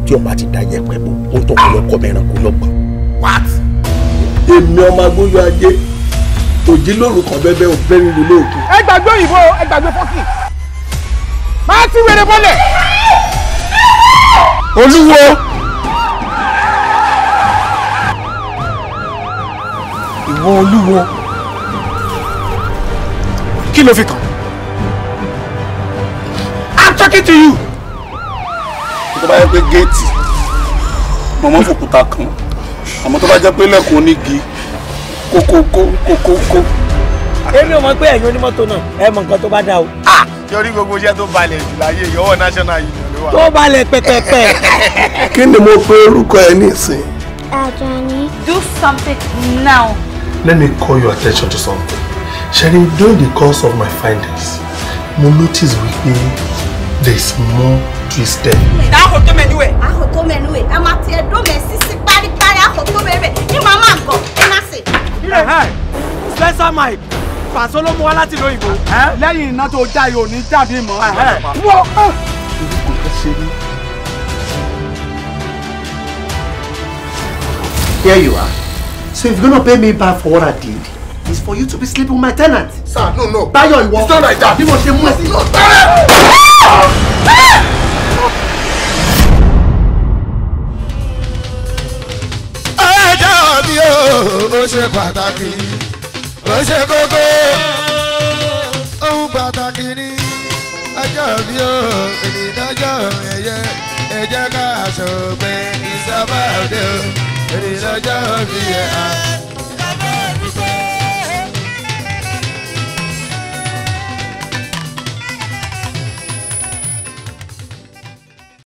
Tí ọba ti da yẹpẹ bò ó tó kọ lọkọ mẹ́ran kó lọgbọn. What? Èmi ọmọ agbóyọ ajé òjì lóru kan bẹ́ẹ̀ ò bẹ́ẹ̀ nínú lóògùn. Ẹ gbàgbé òyìnbó, ẹ gbàgbé fọ́kì. Máa ti wèrè bọ́lẹ̀. Olúwo. Ìwọ Olúwo. Kí ló fi kàn? I'm talking to you. Tó bá yẹ pé géètì mọ̀mọ́ fòkúta kan, àmọ́ tó bá jẹ́ pé lẹ́kùn onígi kókókókókó. Èmi ò mọ̀ pé ẹ̀yin onímọ́tò náà ẹ mọ nǹkan tó bá dá o. Torí gbogbo iṣẹ́ tó balẹ̀ jù láyé ìyọ́wọ́ National Union ló wà. Tó balẹ̀ pẹ̀pẹ̀pẹ̀. Kí ni mo pe orúkọ ẹ nísìn? Ajani. Do something now. Let me call your attention to something. Sherry, during the course of my findings, mo notice wípé there is more twist there. Spencer Mike, Pàṣọ ló mú wá láti ìlú òyìnbó. Lẹ́yìn iná tó já yóò ní jáde mọ́. Here you are. So if you're gonna pay me back for what I did, it's for you to be sleeping with my tenant. Sir, no, no. Báyọ̀ ìwọ. It's not like that. Bí mo ṣe mú ẹ sí. Ọjọ́ bí o ṣe pàtàkì, ó ṣe kókó, ohun pàtàkì ni ọjọ́ bí o, ènìyàn ẹ̀yẹ, ẹ jẹ́ ká ṣọpẹ́ ìsábàdé o, ènìyàn bí ẹ̀ á.